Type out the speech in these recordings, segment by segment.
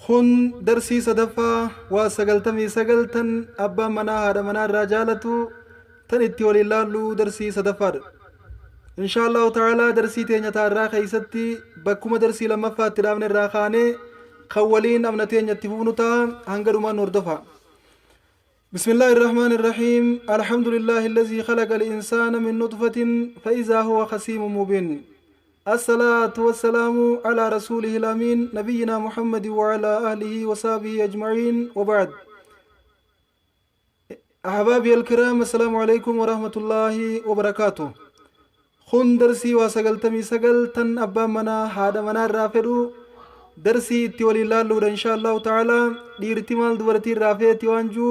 Kun darsii sadaffaa waa 99 tan abbaan manaa haadha manaa irraa jaalatu tan itti waliin laallu darsii sadaffaadha. Insha Allahu ta'ala darsii teenya taarraa keessatti bakkuma darsii lammaffaatti dhaabne irraa kaanee kan waliin amna teenya itti fufnu ta'a hanga dhumaan nu hordofa. بسم الله الرحمن الرحيم الحمد لله الذي خلق الإنسان من نطفة فإذا هو خصيم مبين الصلاة والسلام على رسوله الأمين نبينا محمد وعلى أهله وصحبه أجمعين وبعد أحبابي الكرام السلام عليكم ورحمة الله وبركاته Kun darsii waa 99 tan abbaan manaa haadha manaa irraa fedhu darsii itti waliin laalluudha insha Allahu ta'ala. Dhiirti maal dubartii irraa feeti waan jiru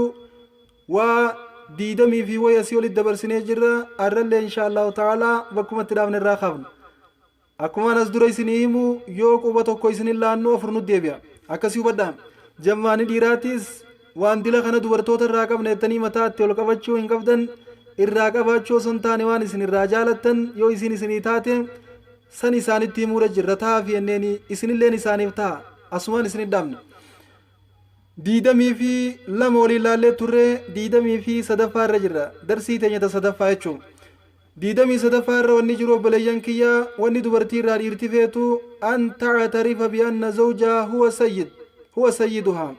waa diidamii fi wayi asii olitti dabarsinee jirra. Arrallee insha Allahu ta'ala bakkuma itti dhaabne irraa kaafna. Akkumaan as dura isinii himu yoo quba tokko isinin laannu afur nu deebi'a. Akkasii hubadhaa. Jammaani dhiiraatis waan dila kana dubartoota irraa qabna jettanii mataa itti ol qabachuu hin qabdan. Irraa qabaachuu osoo hin taane waan isin irraa jaalattan yoo isin isinii taate san isaanitti himuudha jirra ta'a fi enneeni isinilleen isaaniif ta'a asumaan isin dhaabna. 22 waliin laallee turre, 23ffaa irra jirra, darsii teenya ta sadaffaa jechuun. 23ffaa irra wanni jiru, obboleeyyan kiyya, wanni dubartii irraa dhiirti feetu an ta'tarifa bi anna zawjaha huwa sayyid huwa sayyiduhaa.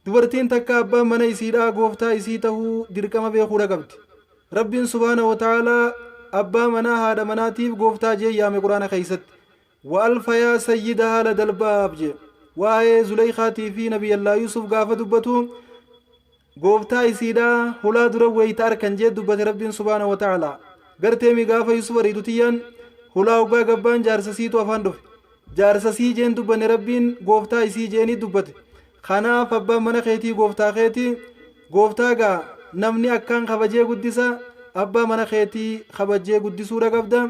Dubartiin takka abbaan mana isiidhaa gooftaa isii tahuu dirqama beekuudha qabdi. Rabbiin subhaanahu wa ta'aalaa abbaa manaa haadha manaatiif gooftaa jee yaame Qur'aana keeysatti. Wa alfa yaa sayyidahaa ladal baab jee. Waa'ee Zuleykaatii fi Nabiyyallaa Yuusuf gaafa dubbatu gooftaa isiidhaa hulaa dura wayta arkan jee dubbate Rabbiin subhaanahu wa ta'aalaa. Garteemi gaafa Yuusuf ariitu tiyyaan hulaa hoggaa gabbaan jaarsa siitu afaan dhufe. Jaarsa sii jeen dubbanne, Rabbiin gooftaa isii jeenii dubbate. Kanaaf abbaan mana keetii gooftaa keeti. Gooftaa gaa namni akkaan kabajee guddisa. Abbaa mana keetii kabajjee guddisuudha qabda.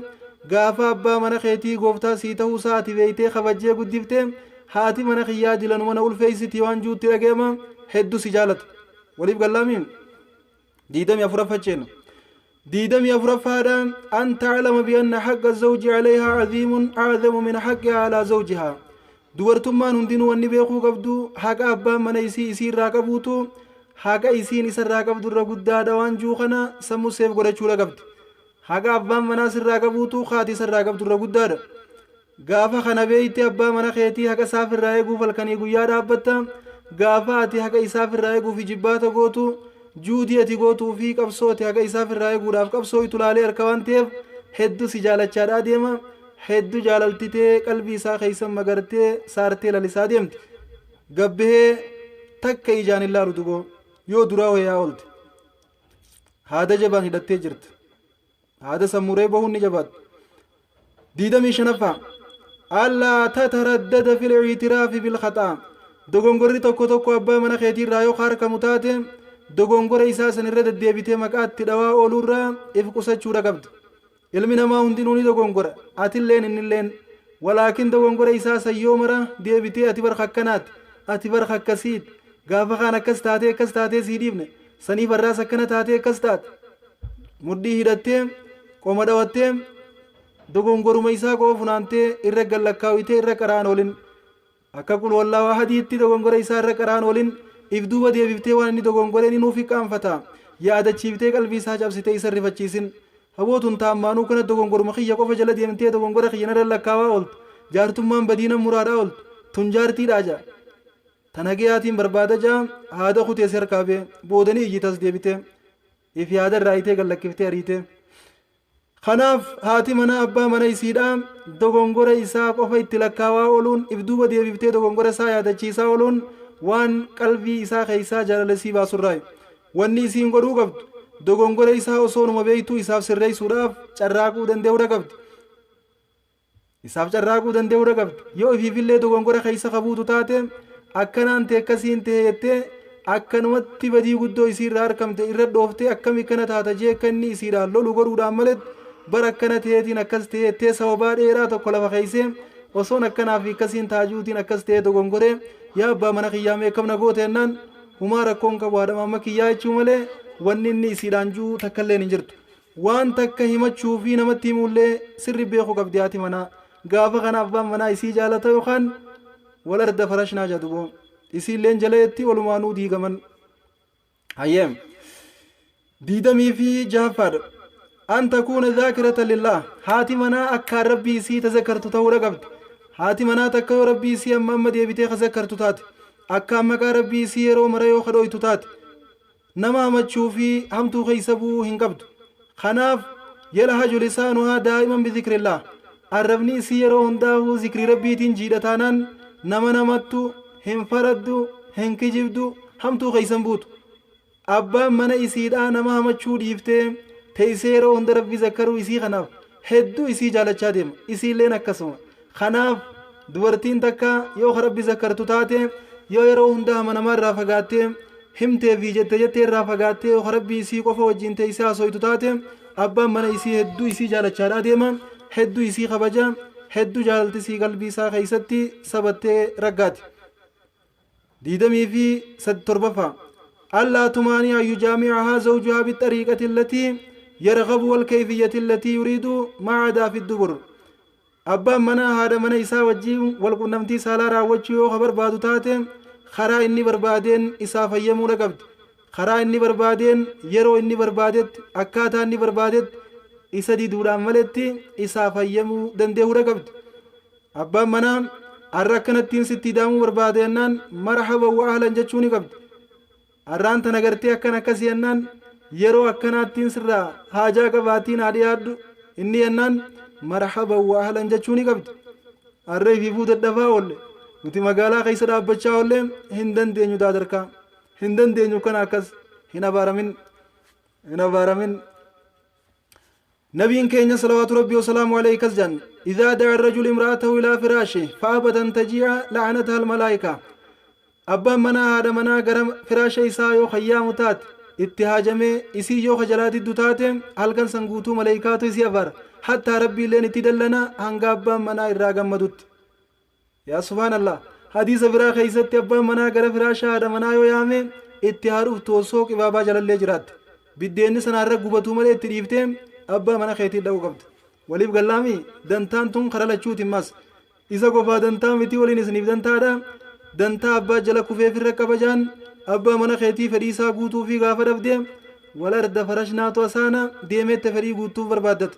Gaafa abbaa mana keetii gooftaa sii ta'uu isaa ati beeytee kabajjee guddifte, haati mana kiyyaa dilanuma na ulfeessiti waan juutti dhaga'ama, heddu si jaalata. Waliif gallaami? 24ffaa ceena. 24ffaadha an ta'lama bi anna haqqa zawji alayhaa aziimun a'zamu min haqqihaa alaa zawjihaa. Dubartummaan hundinuu wanni beekuu qabdu haqa abbaan mana isii isii irraa qabuutu haqa isiin isarraa qabdu irra guddaadha waan juu kana sammuu seef godhachuudha qabdi. Haqa abbaan manaa sirraa qabuutu haati isarraa qabdu irra guddaadha. Gaafa kana beeyte abbaa mana keetii haqa isaa firraa eeguuf halkanii guyyaa dhaabbatta. Gaafa ati haqa isaa firraa eeguuf ijibbaata gootu, juudii ati gootuu fi qabsoo ati haqa isaa firraa eeguudhaaf qabsooytu laalee arka waan ta'eef heddu si jaalachaadhaa deema. Heddu jaalaltitee qalbii isaa keessa magartee saartee lalisaa deemti. Gabbahee takka ijaan hin laalu duboo yoo duraa wayaa oolte. Haada jabaan hidhattee jirti. Haada sammuree bahuun ni jabaatti. 25ffaa Allaa tataraddada fil i'tiraafi bil khaxaa. Dogongorri tokko tokko abbaa mana keetii irraa yoo harkamu taate dogongora isaa san irra deddeebitee maqaa itti dhawaa ooluurraa if qusachuudha qabdi. Ilmi namaa hundinuu ni dogongora. Atilleen innilleen. Walaakin dogongora isaa san yoo mara deebitee ati bar akkanaati, ati bar akkasiiti, gaafa kaan akkas taatee akkas taatee sii dhiifne, saniif har'aas akkana taatee akkas taate. Mudhii hidhattee qoma dhawattee dogongoruma isaa qofa funaantee irra gallakkaawitee irra qara'an oolin. Akka qul wallaahu ahadiitti dogongora isaa irra qara'an oolin. If duuba deebiftee waan inni dogongore ni nuuf qaanfata. Yaadachiiftee qalbii isaa cabsitee isa rifachiisin. Habootun taammaanuu kana dogongoruma kiyya qofa jala deemtee dogongora kiyya narra lakkaawaa ooltu. Jaartummaan badiina muraadhaa ooltu. Tun jaartiidhaa ja'a. Ta nagayaatiin barbaada ja'a haada kutee si harkaa bee boodanii iyyitas deebitee. If yaada irraa hiitee gad lakkiftee ariitee. Kanaaf haati manaa abbaa mana isiidhaa dogongora isaa qofa itti lakkaawaa ooluun if duuba deebiftee dogongora isaa yaadachiisaa ooluun waan qalbii isaa keessaa jaalala isii baasurraayi. Wanni isiin godhuu qabdu dogongora isaa osoonuma beektuu isaaf sirreessuudhaaf carraaquu danda'uudha qabdi. Isaaf carraaquu danda'uudha qabdi. Yoo ifiifillee dogongora keessa kabuutu taate akkanaan ta'e akkasiin ta'e jettee akkanumatti badii guddoo isiirraa argamte irra dhooftee akkami akkana taata jee akka inni isiidhaan lolu godhuudhaan maletti bara akkana ta'eetiin akkas ta'e jettee sababaa dheeraa tokko lafa keessee osoon akkanaa fi akkasiin taajuutiin akkas ta'e dogongoree yaa abbaa mana kiyyaa mee akkam na goote jennaan humaa rakkoon qabu haadha maamma kiyyaa jechuu malee wanni inni isiidhaan juu takkalleen hin jirtu. Waan takka himachuu fi namatti himuullee sirri beekuu qabdi haati manaa. Gaafa kana abbaan manaa isii jaalata yookaan Wal arda farashnaa jedhu isiilleen jala jetti walumaanuu diigaman. Hayyeem, 26ffaadha. An takuuna dhaakiratan lillah, haati manaa akkaan Rabbii isii tazakkartu ta'uudha qabdi. Haati manaa takka yoo Rabbii isii amma amma deebitee kazakkartu taate, akkaan maqaa Rabbii isii yeroo mara yoo kadhooytu taate, nama hamachuu fi hamtuu keeysa bu'uu hin qabdu. Kanaaf yalhaju lisaanuhaa daa'iman bidhikrillah, arrabni isii yeroo hundaahuu zikrii Rabbiitiin jiidha taanaan, nama namattu hin faraddu, hin kijibdu, hamtuu keeysan buutu. Abbaan mana isiidhaa nama hamachuu dhiiftee teeysee yeroo hunda Rabbii zakkaruu isii kanaaf hedduu isii jaalachaa deema, isiilleen akkasuma. Kanaaf dubartiin takka yoo ka Rabbi zakkartu taate, yoo yeroo hunda hama namaa irraa fagaattee, himtee fi jette jettee irraa fagaattee, yoo ka Rabbii isii qofa wajjiin teeysee haasoytu taate, abbaan mana isii hedduu isii jaalachaadhaa deema, hedduu isii kabaja, hedduu jaalalti isii qalbii isaa keeysatti sabattee raggaati. 27ffaa, allaa tumaani'a yujaamicahaa zawjuhaa bixariiqati allatii yarghabu walkayfiyyati allatii yuriidu maa cadaa fi dubur. Abbaan manaa haadha mana isaa wajjiin walqunnamtii saalaa raawwachuu yoo ka barbaadu taate, karaa inni barbaadeen isaa fayyamuudha qabdi. Karaa inni barbaadeen, yeroo inni barbaadetti, akkaataa inni barbaadetti, isa diduudhaan maletti isaa fayyamuu dandeehuudha qabdi. Abbaan manaa har'a akkanattiin sitti daamuu barbaade jennaan, marhaba wa ahlan jechuu ni qabdi. Har'aan tana gartee akkan akkasii jennaan, yeroo akkanaattiin sirraa haajaa qabaatiin haa dhiyaadhu inni jennaan, marhaba wa ahlan jechuu ni qabdi. Har'a ifiifuu daddafaa oolle, nuti magaalaa keessa dhaabbachaa oolle, hin dandeenyu, daadarkaa hin dandeenyu, kana akkas hin abaaramin, hin abaaramin. Nabiin keenya salawaatu Rabbii wasalaamu alayhi kas jedhan: idaa da'a rajul imra'atahu ilaa firaashe fa'abat an taji'a la'anataha almalaayika. Abbaan manaa haadha manaa gara firaasha isaa yoo kayyaamu taate, itti haajamee isii yoo kajalaa diddu taate, halkan san guutuu maleeykaatu isii abaara, hattaa Rabbiilleen itti dallana hanga abbaan manaa irraa gammadutti. Yaa subhaanallah! Hadiisa biraa keessatti abbaan manaa gara firaasha haadha manaa yoo yaame, itti haa dhuftu osoo qibaabaa jalallee jiraatte, biddeenni sanaarra gubatuu malee itti dhiiftee abbaa mana keetii dhaquu qabdi. Waliif gallaami? Dantaan tun kara lachuuti. Mas isa qofaa dantaa miti, waliin isiniif dantaadha. Dantaa abbaa jala kufeefirra kabajaan abbaa mana keetii fedhii isaa guutuu fi gaafa dhabde, wal arda farashnaatu asaana deemeette fedhii guutuuf barbaaddata.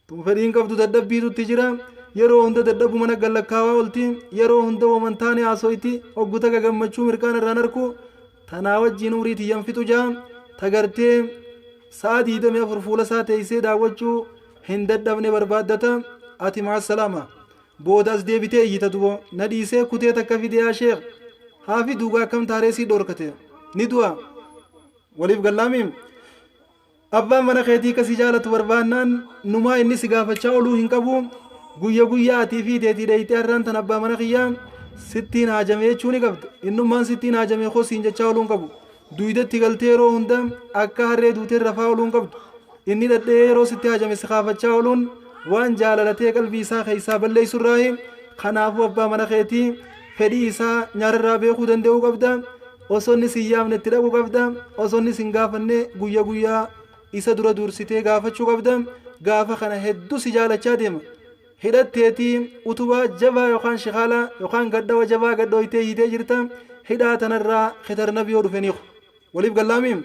Tun fedhiin qabdu, dadhabbiitu itti jira. Yeroo hunda dadhabu mana gallakkaawaa olti, yeroo hunda wamantaane haasoyti, hoggu taga gammachuu mirqaan irraan arku, tanaa wajjiin umrii tiyyan fixu jaa. Tagartee sa'a 24 fuula isaa teeysee daawwachuu hin dadhabne barbaaddata. Ati ma'a salaama, booda as deebitee iyyita dubo, na dhiisee kutee takka fide. Yaa sheekh, haa fiduugaa, akkam taaree sii dhoorkate? Ni du'a. Waliif gallaamiin? Abbaan mana keetii akka si jaalatu barbaannaan, numaa inni si gaafachaa oluu hin qabu. Guyya guyyaa atii fi teetii dheeyxee, har'aan tan abbaa mana kiyyaa sittiin haajame jechuu ni qabda. Innummaan sittiin haajame koo siin jechaa oluu hin qabu. Duydatti galtee yeroo hunda akka harree duutee rafaa oluu hin qabdu. Inni dhadhee yeroo sitti haajame si kaafachaa ooluun waan jaalalatee qalbii isaa keessaa balleessurraahi. Kanaafuu abbaa mana keetii fedhii isaa nyaararraa beekuu danda'uu qabda. Osoo inni sin yaamne itti dhaquu qabda. Osoo inni sin gaafanne guyya guyyaa isa dura dursitee gaafachuu qabda. Gaafa kana hedduu si jaalachaa deema. Hidhatteetii utubaa jabaa yookaan shikaala yookaan gadhawa jabaa gadhooytee hiitee jirta. Hidhaa tanarraa kitarnabi yoo dhufe niiku. Waliif gallaamiin?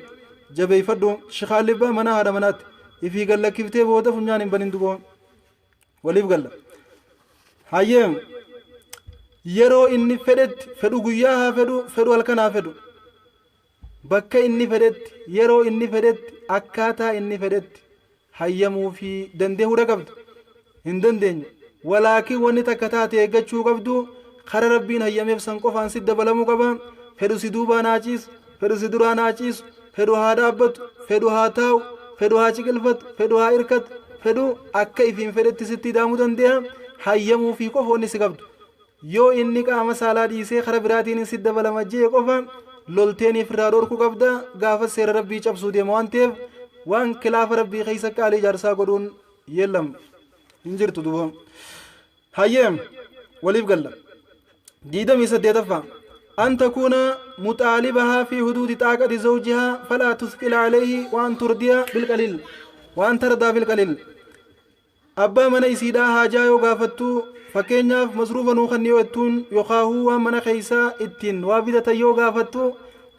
Jabeeffadhu. Shikaalli abbaa manaa haadha manaatti ifii gallakkiftee booda funyaan hin banin duboo. Waliif galla? Hayyee, yeroo inni fedhetti, fedhu guyyaa haa fedhu, fedhu halkan haa fedhu, bakka inni fedhetti, yeroo inni fedhetti, akkaataa inni fedhetti hayyamuu fi dandeehuudha qabdu. Hin dandeenye walaakin wanni takka taate eeggachuu qabdu, kara Rabbiin hayyameef san qofaan si dabalamuu qaba. Fedhu si duubaan haa ciisu, fedhu si duraan haa ciisu, fedhu haa dhaabbatu, fedhu haa taa'u, fedhu haa ciqilfatu, fedhu haa irkatu, fedhu akka ifiin fedhetti sitti daamuu dandeeha. Hayyamuu fi qofa wanni si qabdu, yoo inni qaama saalaa dhiisee kara biraatiin si dabalama jee qofa lolteeniif irraa dhorkuu qabda. Gaafa seera Rabbii cabsuu deema waan ta'eef, waan kilaafa Rabbii keessa qaalii jaarsaa godhuun yeellam hin jirtu duba. Hayyee, waliif galla? 28ffaa, أن تكون مطالبها في حدود طاقة زوجها، فلا تثقل عليه، وأن ترضي بالقليل، وأن ترضى بالقليل. Abbaa mana isiidhaa haajaa yoo gaafattu, Fakkeenyaaf masruufa nuu kan yoo jettuun yookaan waan mana keessaa ittiin waa bitatan yoo gaafattu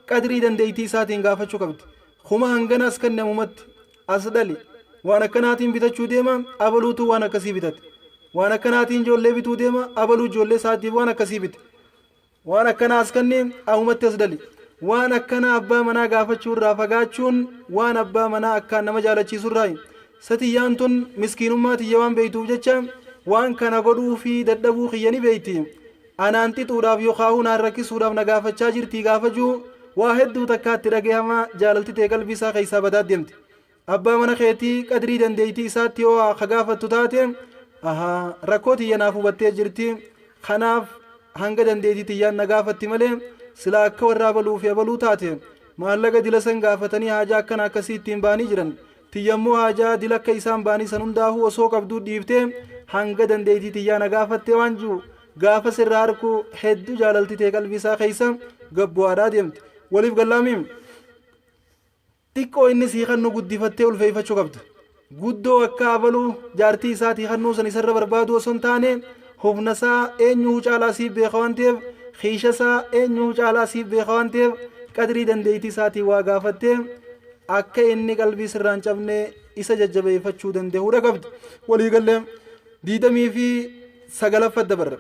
qadrii dandeettii isaatiin gaafachuu qabdi. Kuma hanganaas kan namumatti as dhali waan akkanaatiin bitachuu deema, abaluutu waan akkasii bitate. Waan akkanaatiin ijoollee bituu deema, abaluu ijoollee isaatiif waan akkasii bite. Waan akkanaas kanneen ahumatti as dhali. Waan akkana abbaa manaa gaafachuu irraa fagaachuun waan abbaa manaa akkaan nama jaalachiisu irraa. Satiyyaan tun miskiinummaa tiyya waan beeytuuf jecha waan kana godhuu fi dadhabuu kiyya ni beeyti. Anaan xixuudhaaf yookaan naan rakkisuudhaaf na gaafachaa jirtii gaafachuu waa hedduu takkaatti dhagahama jaalalti ta'e qalbii isaa keessaa badaa deemti. Abbaa mana keetii qadrii dandeettii isaatti yoo ka gaafattu taate ahaa rakkoo tiyya naaf hubattee jirti, kanaaf hanga dandeettii tiyyaan na gaafatti malee sila akka warra abaluu fi abaluu taate maallaqa dila san gaafatanii haajaa akkana akkasii ittiin baanii jiran. Tiyyammoo haajaa dila akka isaan baanii san hundaafuu osoo qabduu dhiiftee hanga dandeettii tiyyaa na gaafatte waan jiru gaafa sirraa harku hedduu jaalalti ta'e qalbii isaa keessa gabbu'aadhaa deemti. Waliif gallaamiin xiqqoo inni sii kannu guddifattee ulfeeffachuu qabda. Guddoo akka abaluu jaartii isaatii kannuu san isarra barbaadu osoo hin taane humna isaa eenyuu caalaa siif beeka waan ta'eef, kiisha isaa eenyuu caalaa siif beeka waan ta'eef qadrii dandeettii isaatii waa gaafattee akka inni qalbii sirraan cabne isa jajjabeeffachuu danda'uudha qabdi. Walii gallee 29ffaa dabarra.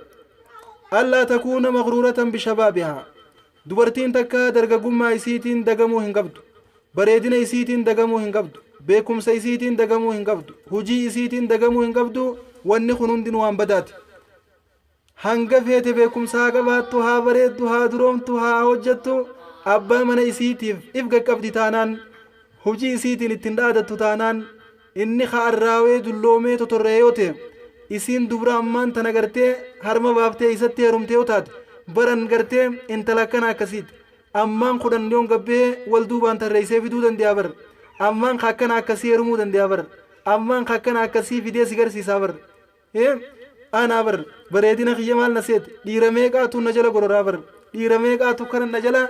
Allaa takuuna maqruuratan bishabaabihaa. Dubartiin takka dargaggummaa isiitiin dagamuu hin qabdu. Bareedina isiitiin dagamuu hin qabdu. Beekumsa isiitiin dagamuu hin qabdu. Hujii isiitiin dagamuu hin qabdu. Wanni kun hundinuu waan badaati. Hanga feete beekumsa haa qabaattu, haa bareeddu, haa duroomtu, haa hojjettu, abbaa mana isiitiif if qaqqabdi taanaan, hojii isiitiin ittiin dhaadattu taanaan, inni arraawee dulloomee totorree yoo ta'e, isiin dubra ammaan tana gartee harma baaftee isatti heerumtee yoo taate, baran gartee intala akkana akkasiiti. Ammaan 10 yoon gabbee wal duubaan tarreessee fiduu danda'a bar. Ammaan akkana akkasii heerumuu danda'a bar. Ammaan akkana akkasii fidee si garsiisaa bar. Anaa bar bareedina kiyya maal na seete, dhiira meeqaatu na jala gororaa bar, dhiira meeqaatu kana na jala.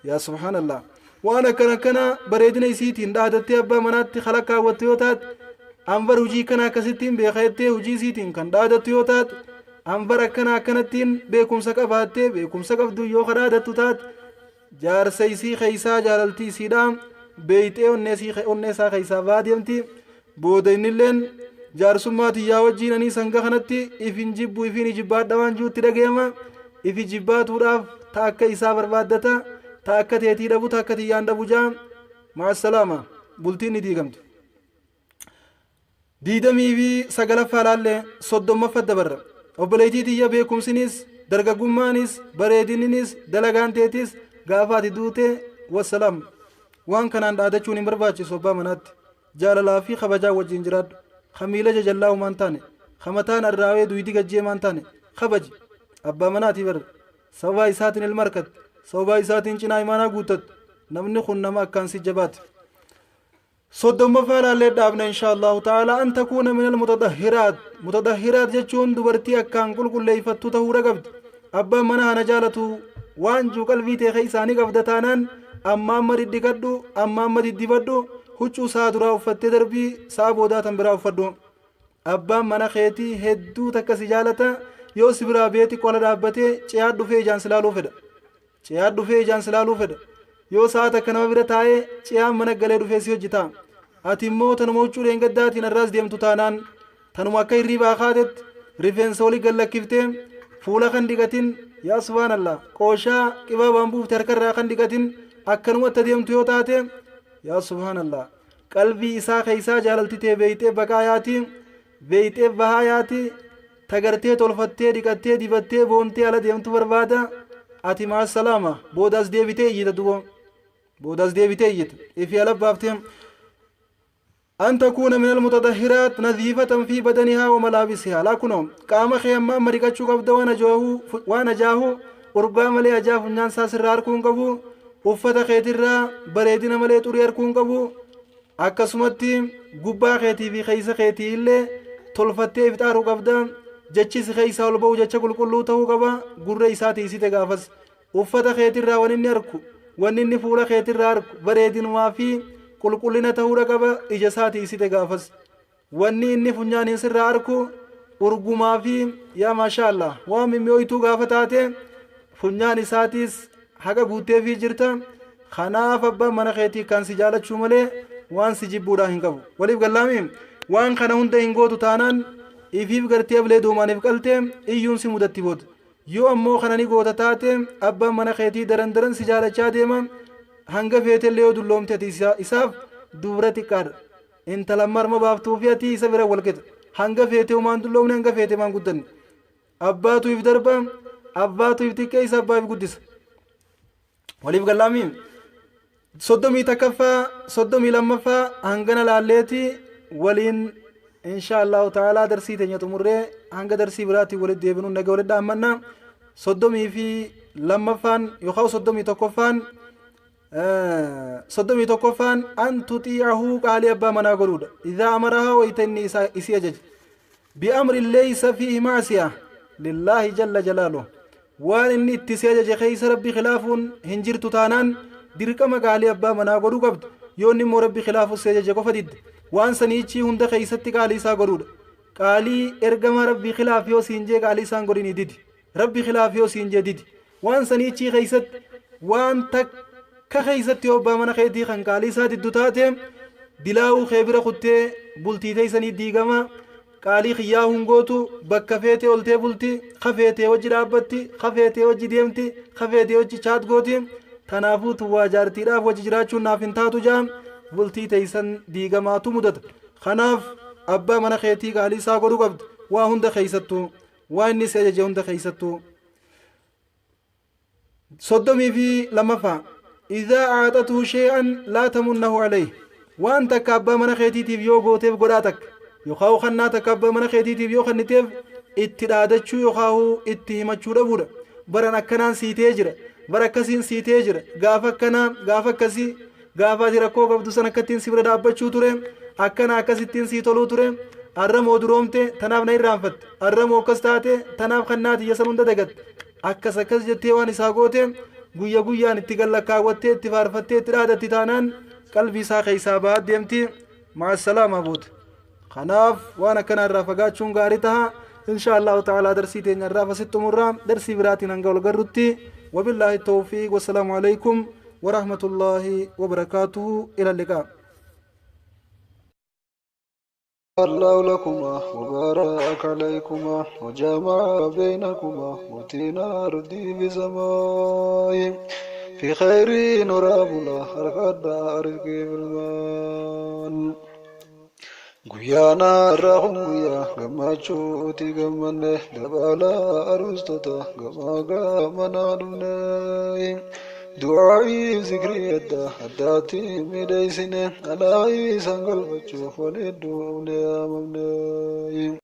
Yaa subhaanallah, waan akkana akkana bareedina isiitiin dhaadattee abbaa manaatti kalakkaawwattu yoo taate, an bar hojii kana akkasittiin beeka jettee hojii isiitiin kan dhaadattu yoo taate, an bar akkana akkanattiin beekumsa qabaattee beekumsa qabdu yoo ka dhaadattu taate, jaarsa isii keeysaa jaalaltii isiidhaa beeyxee onnee isaa keeysaa baa deemti. Booda innilleen jaarsummaa tiyyaa wajjiin anii sanga kanatti ifin jibbu ifin ijibbaadha waan jirutti dhagayama. Ifi jibbaatuudhaaf ta akka isaa barbaaddata, ta akka teetii dhabu, ta akka tiyyaan dhabu jaa. Maasalaama, bultiin ni diigamti. 29ffaa laallee 30ffaa dabarra. Obboleettii tiyya, beekumsinis dargaggummaanis bareedininis dalagaan teetis gaafa ati duute wassalaam. Waan kanaan dhaadachuun hin barbaachisu. Abbaa manaatti jaalalaa fi kabajaa wajjin jiraadhu. Kamiila jajallaa humaan taane, kamataan arraawee duydi gajjeemaan taane kabaji. Abbaa manaatii bar, sababaa isaatiin ilma harkatte, sababaa isaatiin cinaa imaanaa guuttatte. Namni kun nama akkaan si jabaate. 30ffaa laallee dhaabna insha Allahu ta'ala. An takuuna min almutadahhiraat. Mutadahhiraat jechuun dubartii akkaan qulqulleeffattu ta'uudha qabdi. Abbaan mana hana jaalatu waan jiru qalbii ta'e isaanii qabda taanaan, amma amma dhidhiqadhu, amma amma diddibadhu, huccuu saa duraa uffattee darbii saa boodaa tan biraa uffadhu. Abbaan mana keetii hedduu takka si jaalata. Yoo si biraa beeti qola dhaabbatee ce'aa dhufee ijaan si laaluu fedha, ce'aa dhufee ijaan si laaluu fedha. Yoo sa'a takka nama bira taa'ee ce'aan mana galee dhufee si hojjeta. Ati immoo tanuma huccuu dheengaddaatiin har'aas deemtu taanaan, tanuma akka hirribaa kaatetti rifeensa olii gallakkiftee fuula kan dhiqatin, yaa subhaanallah, qooshaa qibaabaan buufte harkarraa kan dhiqatin akkanumatti adeemtu yoo taate, yaa subhaanallah, qalbii isaa keeysaa jaalalti tee beeyxee baqaa yaati, beeyxee bahaa yaati. Tagartee tolfattee dhiqattee dibattee boontee ala deemtu barbaada. Ati maasalaama, boodaas deebitee iyyita dubo, boodaas deebitee iyyita ifi ala baaftee. أن تكون من المتطهرات نظيفة في بدنها وملابسها. لا كنو قام خيام ما ريكاتشو قبدا وانا جاهو urgaa malee ajaa funyaan isaa sirraa harkuun qabu, uffata keetirraa bareedina malee xurii harkuun qabu. Akkasumatti gubbaa keetii fi keessa keetii illee tolfattee ifxaaruu qabda. Jechi si keessa ol ba'u jecha qulqulluu ta'uu qaba. Gurra isaatii isite gaafas uffata keetirraa wanni inni harku, wanni inni fuula keetirraa harku bareedinumaa fi qulqullina ta'uudha qaba. Ija isaatii isite gaafas wanni inni funyaaniin sirraa harku Urgumaa fi yaa maashaa Allah waan mimmi'ooytuu gaafa taate funyaan isaatiis haqa guutteefii jirta. Kanaaf abbaan mana keetii kan si jaalachuu malee waan si jibbuudhaan hin qabu. Waliif gallaami waan kana hunda hin gootu taanaan ifiif gartee ablee doomaaniif qalte iyyuun si mudatti booda. Yoo ammoo kana ni goota taate abbaan mana keetii daran daran si jaalachaa deema. Hanga feetellee yoo dulloomte ati isaaf dubra xiqqaadha. Intala marma baaftuu fi ati isa bira wal qixa. Hanga feete homaan dulloomne, hanga feete homaan guddanne. Abbaatu if darba, abbaatu if xiqqeessa, abbaa if guddisa. Waliif gallaami 31ffaa 32ffaa hangana laalleeti waliin insha Allahu ta'ala darsii teenya xumurree hanga darsii biraatiin walitti deebinu naga walitti dhaammanna. 32ffaan yookaan 31ffaan, 31ffaan an tuxiicahu qaalii abbaa manaa godhuudha. Idaa amarahaa wayta inni isii ajaje bi'amrin laysa fiihi macsiya lillaahi jalla jalaaluh, waan inni itti si ajaje keeysa Rabbi khilaafuun hin jirtu taanaan dirqama qaalii abbaa manaa godhuu qabda. Yoo inni immoo Rabbi khilaafuu si ajaje qofa didde, waan saniichii hunda keeysatti qaalii isaa godhuudha. Qaalii ergamaa Rabbii khilaaf yoo siin jee qaalii isaan godhinii didi. Rabbi khilaaf yoo siin jee didi. Waan saniichii keeysatti waan takka keeysatti yoo abbaa mana keetii kan qaalii isaa diddu taate dilaawuu kee bira kuttee bultii teeysanii diigama. Qaalii kiyyaa hungootu bakka feetee oltee bulti, ka feetee wajji dhaabbatti, ka feetee wajji deemti, ka feetee wajji chaat gooti. Tanaafuu tuwwaa jaartiidhaaf wajji jiraachuun naaf hin taatu jaa bultii teeysan diigamaatu mudata. Kanaaf abbaa mana keetii qaalii isaa godhuu qabda waa hunda keeysattuu, waan inni si ajaje hunda keeysattuu. 32ffaa idaa aaxatuhu shay'an laa tamunnahu alayhi, waan takka abbaa mana keetiitiif yoo gooteef godhaa takka yookaan kannaa takka abbaa mana keetiitiif yoo kanniteef itti dhaadachuu yookaan itti himachuu dhabuudha. Baran akkanaan siitee jira, bara akkasiin siitee jira, gaafa akkanaa, gaafa akkasii, gaafa ati rakkoo qabdu san akkattiin si bira dhaabbachuu ture, akkana akkasittiin sii toluu ture, arramoo duroomte tanaaf na irraanfatte, arramoo akkas taate tanaaf kannaa tiyya san hunda dagatte, akkas akkas jettee waan isaa goote guyya guyyaan itti gallakkaawwattee itti faarfattee itti dhaadatti taanaan qalbii isaa keessaa bahaa deemti. Ma'a booda kanaaf waan akkanaa irraa fagaachuun gaarii taha. Insha Allahu ta'ala darsii teenya irraa asitti xumurraa, darsii biraatiin hanga wal garrutti wabillaahi tawfiiq, wassalaamu alaykum warahmatullaahi wabarakaatuhu, ila liqaa. الله لكما وبارك عليكما وجمع بينكما وتينا ردي بسماء في خير نرابنا رفد رزقي بالمان. Guyyaana irraa kun guyyaa gammachuuti, gammanne dabala aruustota gamaa gamanaa dhufne, du'aa'ii zikrii adda addaatti miidheessine, alaa isaan galfachuuf waliin duufne yaamamne.